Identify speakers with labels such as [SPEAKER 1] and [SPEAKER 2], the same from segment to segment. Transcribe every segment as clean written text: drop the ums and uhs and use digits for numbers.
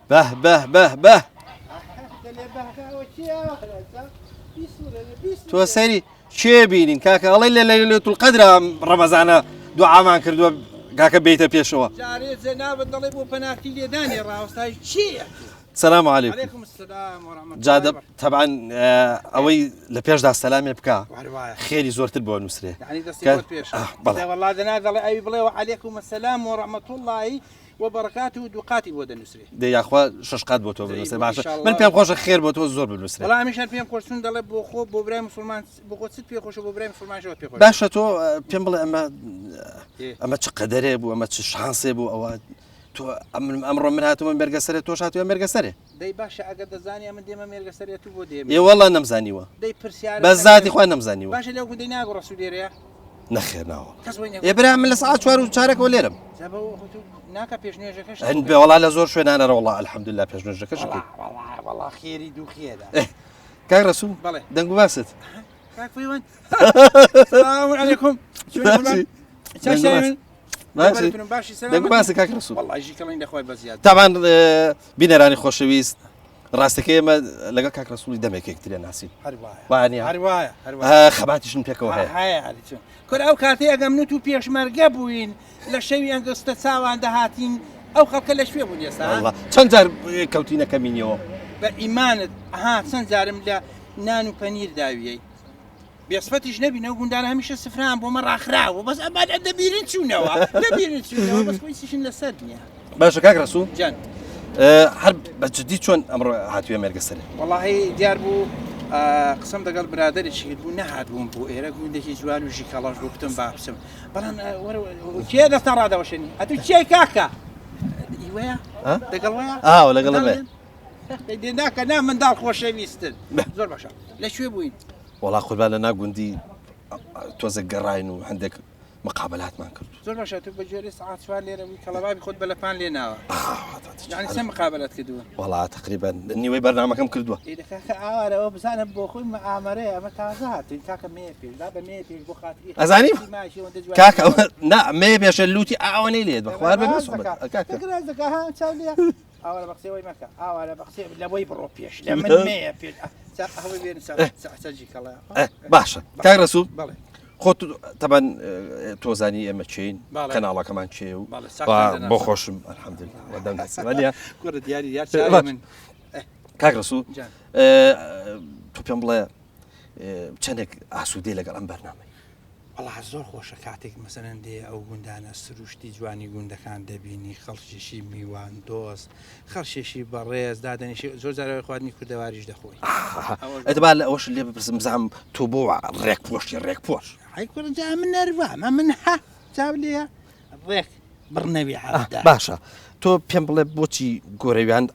[SPEAKER 1] بە بە بە بە تۆ سەیری کێ بینین کاکە ئەڵێ لە لەیلەتول قەدرا ڕەمەزانە دوعامان کردووە کاکە بیتە پێشەوە.
[SPEAKER 2] جارێ جەنابت دەڵێ بۆ پەناتی لێدانێ ڕاوەستای چییە؟
[SPEAKER 1] سلام علیکم.
[SPEAKER 2] علیکم السلام ورحمة الله.
[SPEAKER 1] جادە تەبعەن ئەوەی لە پێشدا سەلامێ بکا خێری زۆرتر بۆ نووسرێ.
[SPEAKER 2] یعنی دەستی خۆت پێشە.
[SPEAKER 1] بەڵێ.
[SPEAKER 2] وەڵا دەنا دەڵێ ئەوی بڵێ وعلیکم السلام ورحمة الله وبرکاته دووقاتی بۆ دەنووسرێ.
[SPEAKER 1] دەی یاخوا شەش قات بۆ تۆ بنووسرێ باشە من پێم خۆشە خێر بۆ تۆ زۆر بنووسرێ.
[SPEAKER 2] وەڵا ئەمیش هەر پێم خۆش چون دەڵێ بۆ خۆ بۆ برای موسڵمان بۆ خۆ چت پێ خۆشە بۆ برای موسڵمانشەوە پێ خۆشە.
[SPEAKER 1] باشە تۆ پێم بڵێ ئەمە ئەمە چ قەدەرێ بوو ئەمە چ شانسێ بوو ئەوە تۆ ئەمڕۆ من هاتوومە مێرگەسەرێ تۆش هاتووە مێرگەسەرێ.
[SPEAKER 2] دەی باشە ئەگەر دەزانی ئەمن دێمە مێرگەسەرێ تو بۆ دێمی؟
[SPEAKER 1] ئێ وەڵا نەمزانیوە.
[SPEAKER 2] دەی پرسیارت
[SPEAKER 1] بە زاتی خوا نەمزانیوە.
[SPEAKER 2] باشە لەو گوندەی ناگۆ ڕەسوو لێرەیە؟
[SPEAKER 1] نەخێر ناوەڵا.
[SPEAKER 2] کەس بۆی نەگۆ.
[SPEAKER 1] ئێ برا من لە سەعات چوار و چارەکەوە لێرەم.
[SPEAKER 2] جا بە خۆ تو ناکا پێش نوێژەکەش.
[SPEAKER 1] هەن بێ وەڵا لە زۆر شوێنانە وەڵا الحمدلله پێش نوێژەکەش
[SPEAKER 2] وەڵا وەڵا وەڵا خێری دوو خێرە.
[SPEAKER 1] کاک ڕەسوو
[SPEAKER 2] بەڵێ.
[SPEAKER 1] دەنگ و باست.
[SPEAKER 2] کاک پەیوەند. سلام علیکم.
[SPEAKER 1] باشی.
[SPEAKER 2] چاشی
[SPEAKER 1] باشی
[SPEAKER 2] باشی
[SPEAKER 1] دەنگ و باست کاک ڕەسوو.
[SPEAKER 2] وەڵا ژیکەڵین لە خوای بەزیاد.
[SPEAKER 1] تابان بینەرانی خۆشەویست ڕاستەکەی ئێمە لەگەڵ کاک ڕەسووڵی دەمێک یەکتریان ناسین.
[SPEAKER 2] هەر وایە.
[SPEAKER 1] وانیە؟
[SPEAKER 2] هەر وایە، هەر وایە.
[SPEAKER 1] خەباتیشن پێکەوە هەیە.
[SPEAKER 2] هەیە هەر چۆن. کورە ئەو کاتەی ئەگەم نوت و پێشمەرگە بووین لە شەوی ئەنگوستە چاوان دەهاتین ئەو خەڵکە لە کوێ بوون ئێستا؟
[SPEAKER 1] وەڵا چەند جار کەوتینە کەمینیەوە.
[SPEAKER 2] بە ئیمانت ها چەند جارم لە نان و پەنیر داویەی. بێسفەتیش نەبین ئەو گوندانە هەمیشە سفران بۆ مە ڕاخراوە بەس ئەمان دەبیرن چوونەوە دەبیرن چوونەوە بەس خۆی چیشن لەسەر نییە.
[SPEAKER 1] باشە کاک ڕەسوو
[SPEAKER 2] جان
[SPEAKER 1] هەر بە جدی چۆن ئەمڕۆ هاتووە مێرگەسەرێ؟
[SPEAKER 2] وەڵاهی دیار بوو قسەم دەگەڵ برادەرێکی کرد بوو نەهاتبووم بۆ ئێرە گوندێکی جوان و ژیکەڵەش بوو گوتم با بچم بەڵام وەرە کێ دەستان ڕادەوەشێنی ئەتوو کێی کاکە ئیوەیە دەگەڵ وەیە
[SPEAKER 1] ئاو لەگەڵ بێ
[SPEAKER 2] دێ ناکە نا منداڵ خۆشەویستن زۆر باشە لە کوێ بووین؟
[SPEAKER 1] وەڵا قوربان لە نا گوندی تۆزێک گەڕاین و هەندێک مقابلاتمان کرد.
[SPEAKER 2] زۆر باشە تۆ بە گوێرەی سەعات چوار لێرە بووی کەڵەبابی خۆت بە لەپان لێ ناوە یعنی چەند مقابلات کردووە؟
[SPEAKER 1] وەڵا تقریبا نیوەی بەرنامەکەم کردووە.
[SPEAKER 2] ئێ دە کاکە ئاوارەوە بزانە بۆ خۆی مئامەرەیە ئەمە تازە هاتوین کاکە مێ پێش با بە مێ پێش بۆ خاتری
[SPEAKER 1] ئەزانی
[SPEAKER 2] ماشی ئەوەندە جوان
[SPEAKER 1] کاکە نا مێ پێشە لوتی ئاوەنەی لێت بەخوار بە کاکە
[SPEAKER 2] دەکا ها چاو لێ ئاوارە بە قسەی وەی مەکە ئاوارە بە قسەی لەوەی بڕۆ پێش لە من مێیە پێش ئەوەی بێن سەجی کەڵە
[SPEAKER 1] باشە کاک ڕەسوو
[SPEAKER 2] بەڵێ
[SPEAKER 1] خۆت تەبەن تۆزانی ئێمە چین کەناڵەکەمان چێ و بۆ خۆشم الحەمدلله
[SPEAKER 2] کوڕە دیاری دیار من
[SPEAKER 1] کاک ڕەسوو تۆ پێم بڵێ چەندێک ئاسوودەی لەگەڵ ئەم بەرنامەی
[SPEAKER 2] وەڵا زۆر خۆشە کاتێک مەسەلەن دێ ئەو گوندانە سروشتی جوانی گوندەکان دەبینی خەڵکێکی میوان دۆست خەڵکێکی بەڕێز دادەنیشی زۆر جارەوەی خواردنی کوردەواریش دەخۆی
[SPEAKER 1] ئەتبا لە ئەوەش لێ بپرسم بزانم تۆ بۆ ڕێک پۆشی ڕێک پۆش
[SPEAKER 2] ئەی کوڕە جا من نەروامە من ها چاو لێیە ڕێک بڕنەوی عەبدە
[SPEAKER 1] باشە تۆ پێم بڵێ بۆچی گۆرەویان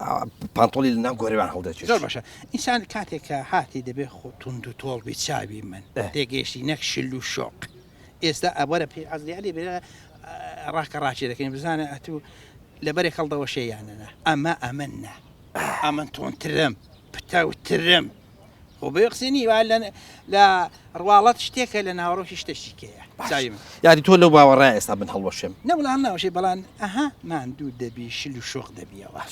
[SPEAKER 1] پانتۆڵی لە ناو گۆرەویان هەڵدەچێت
[SPEAKER 2] زۆر باشە ئینسان کاتێک کە هاتی دەبێ خۆ توند و تۆڵ بی چاوی من تێگەیشتی نەک شل و شۆق ئێستا ئەوەرە پێ عەزلی عەلی بێ ڕاکە ڕاچێ دەکەین بزانە ئەتوو لەبەرێک هەڵدەوەشێ یانەنا ئەمە ئەمن نا ئەمن تونترم پتەوترم خۆ بێ قسەی نی وا لە لە ڕواڵەت شتێکە لە ناوەڕۆکی شتێکی کەیە چاوی من
[SPEAKER 1] یاری تۆ لەو باوەڕای ئێستا من هەڵوەشێم
[SPEAKER 2] نە وڵام ناوەشێ بەڵام ئەها ماندوو دەبی شل و شۆق دەبیەوە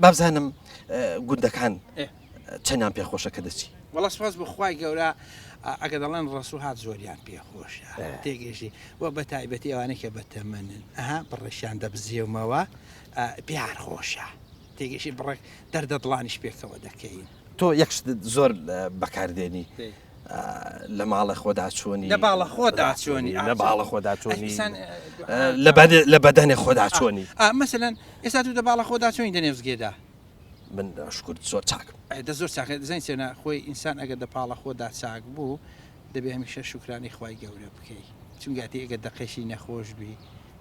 [SPEAKER 1] بابزانم گوندەکان چەندیان پێخۆشە کە دەچی
[SPEAKER 2] وەڵا سپاس بۆ خوای گەورە ئەگە دەڵێن ڕەسوو هات زۆریان پێخۆشە تێگەیشتی و بە تایبەتی ئەوانەی کە بەتەمەنن ئەها بڕێکیان دەبزێومەوە پێیان خۆشە تێگەیشتی بڕێک دەردە دڵانیش پێکەوە دەکەین.
[SPEAKER 1] تۆ یەک شتت زۆر بەکاردێنی لە ماڵە خۆدا چۆنی
[SPEAKER 2] لە باڵە خۆدا چۆنی
[SPEAKER 1] لە باڵە خۆدا چۆنی لە بەدەنێ خۆدا چۆنی
[SPEAKER 2] مەسەلەن ئێستا تو دە باڵە خۆدا چۆنی دە نێوزگێدا
[SPEAKER 1] من شکر زۆر چاکم
[SPEAKER 2] دە زۆر چاکە دەزانین چێنا خۆی ئینسان ئەگەر دە پاڵە خۆدا چاک بوو دەبێ هەمیشە شوکرانی خوای گەورە بکەی چونگاتی ئەگەر دەقێکی نەخۆش بی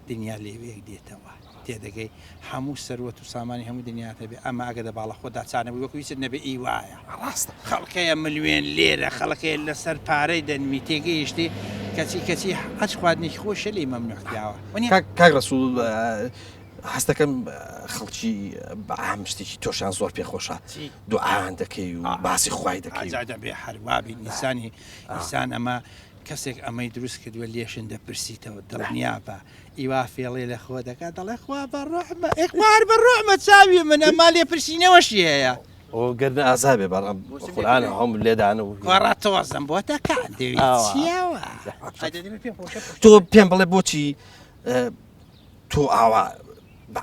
[SPEAKER 2] دنیا لێوێک دێتەوە تێدەگەی هەموو سەروەت و سامانی هەموو دنیات هەبێ ئەمە ئەگەر دە باڵە خۆت دا چا نەبووی وەکو هیچت نەبێ ئی وایە
[SPEAKER 1] ڕاستە
[SPEAKER 2] خەڵکەیە ملوێن لێرە خەڵکەیە لەسەر پارەی دەنمی تێگەیشتی کەچی کەچی هەچ خواردنێکی خۆشە لێی مەمنوع کراوە وەنیە؟
[SPEAKER 1] کاک کاک ڕەسوڵ هەستەکەم خەڵکی بە عام شتێکی تۆشیان زۆر پێ خۆشە
[SPEAKER 2] چی؟
[SPEAKER 1] دوعایان دەکەی و باسی خوای دەکەی
[SPEAKER 2] ئاجا دەبێ هەر وابین ئینسانی ئینسان ئەمە. کەسێک ئەمەی دروست کردووە لێشن دەپرسیتەوە دڵنیابە ئیوا فێڵێ لە خۆ دەکات دەڵێ خوا بە ڕەحمە ئێ خوا هەر بە ڕەحمە چاوی من ئەما لێپرسینەوەشی هەیە.
[SPEAKER 1] ئۆ گەر نە ئازا بێ بەڵام قورئان هەم لێدان و
[SPEAKER 2] خوا تۆزم بۆ دەکا دەوێت چیەوە
[SPEAKER 1] تۆ پێم بڵێ بۆچی تۆ ئاوا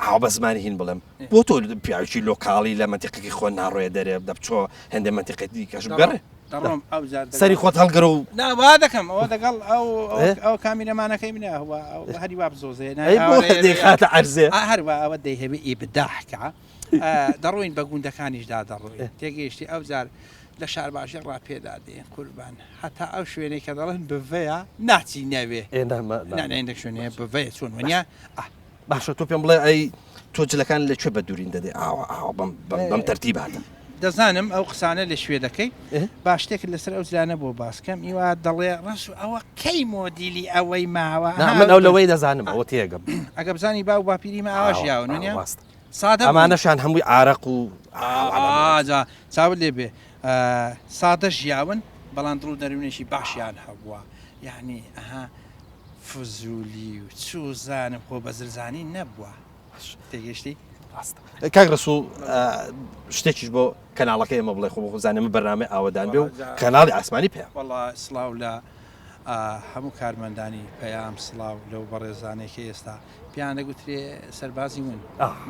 [SPEAKER 1] ئاوا بە زمانی هین بڵێم بۆ تۆ پیاوێکی لۆکاڵی لە مەنتیقەکەی خۆ ناڕۆیە دەرێ دەبچۆ هەندێ مەنتیقەی دیکەش بگەڕێ
[SPEAKER 2] دەڕۆم ئەو جار
[SPEAKER 1] سەری خۆت هەڵگرە و
[SPEAKER 2] نا وا دەکەم ئەوە دەگەڵ ئەو ئەو کامیرەمانەکەی منە هو هەری وا بزۆزێ
[SPEAKER 1] دەیخاتە عەرزێ
[SPEAKER 2] هەروە ئەوە دەیهەوێ ئیبداحکە دەڕۆین بە گوندەکانیشدا دەڕۆین تێگەیشتی ئەو جار لە شارباژێڕ ڕا پێدا دێن قوربان هەتا ئەو شوێنەی کە دەڵێن بڤەیە ناچی نەوێ نانێندێک شوێنەیە بڤەیە چۆن وەنیە
[SPEAKER 1] باشە تۆ پێم بڵێ ئەی تۆ جلەکان لە کوێ بە دوورین دەدێ ئاوا ئاوا بەم بەم تەرتیباتە
[SPEAKER 2] دەزانم ئەو قسانە لە شوێ دەکەی با شتێکت لەسەر ئەو جلانە بۆ باس کەم ئیوا دەڵێ ڕەش ئەوە کەی مۆدیلی ئەوەی ماوە
[SPEAKER 1] من ئەو لەوەی دەزانم ئەوە تێگەم
[SPEAKER 2] ئەگە بزانی باو باپیری مە ئاوا ژیاون وەنیە
[SPEAKER 1] سادە ئەمانەشان هەمووی عارەق و
[SPEAKER 2] ئاجا چاوت لێ بێ سادە ژیاون بەڵام دڵ و دەروونێکی باشیان هەبووە یعنی ئەها فزولی و چوزانم خۆ بەزرزانی نەبووە تێگەشتی
[SPEAKER 1] ڕاستە کاک ڕسوڵ شتێکیش بۆ کەناڵەکە ئێمە بڵێ خۆ بخۆزانێ من بەرنامەی ئاوەدان بێ و کەناڵی ئاسمانی پێ
[SPEAKER 2] وەڵا سڵاو لە هەموو کارمەندانی پەیام سڵاو لەو بەڕێزانەی کە ئێستا پێیان دەگوترێ سەربازی ون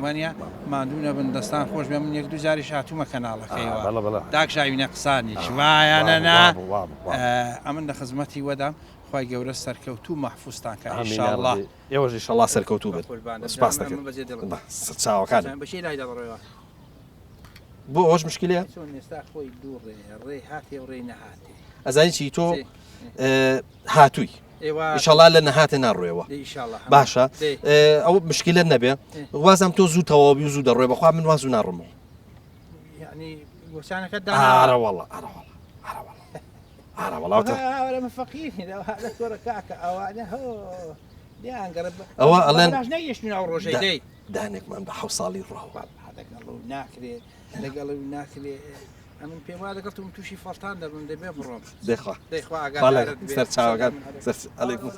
[SPEAKER 2] وانە ماندوو نەبن دەستان خۆش بێ من یەک دوو جاریش هاتوومە کەناڵەکەیەوە داکشاوینە قسانیش وایانە نا ئەمن لە خزمەتی وەدام خوای گەورە سەرکەوتوو مەحفوزتان کا ان شاء اللە.
[SPEAKER 1] ئێوەش ان شاء اللە سەرکەوتوو بن سوپاس دەکەم سەرچاوەکان بۆ ئەوەش مشکلەیە ئەزانی چی تۆ هاتووی ئیشەڵا لە نەهاتێ ناڕۆیەوە باشە ئەو مشکلە نەبێ وازم تۆ زوو تەواوی و زوو دەڕۆێ بەخوا من وازو ناڕمەوە ئارە وەڵا ئارە وەڵا ئارە وەڵا ئارە وەڵا ئەوە ئەڵێن دانێکمان بە حەو ساڵی ڕاوە
[SPEAKER 2] ناکرێ لەگەڵ ناکرێ ئەمن پێم وا لەگەڵ تۆم تووشی فەڵتان دەبم دەبێ بڕۆم
[SPEAKER 1] دەخوا دەخوا سەر چاوەکان سەر ئەلێکم.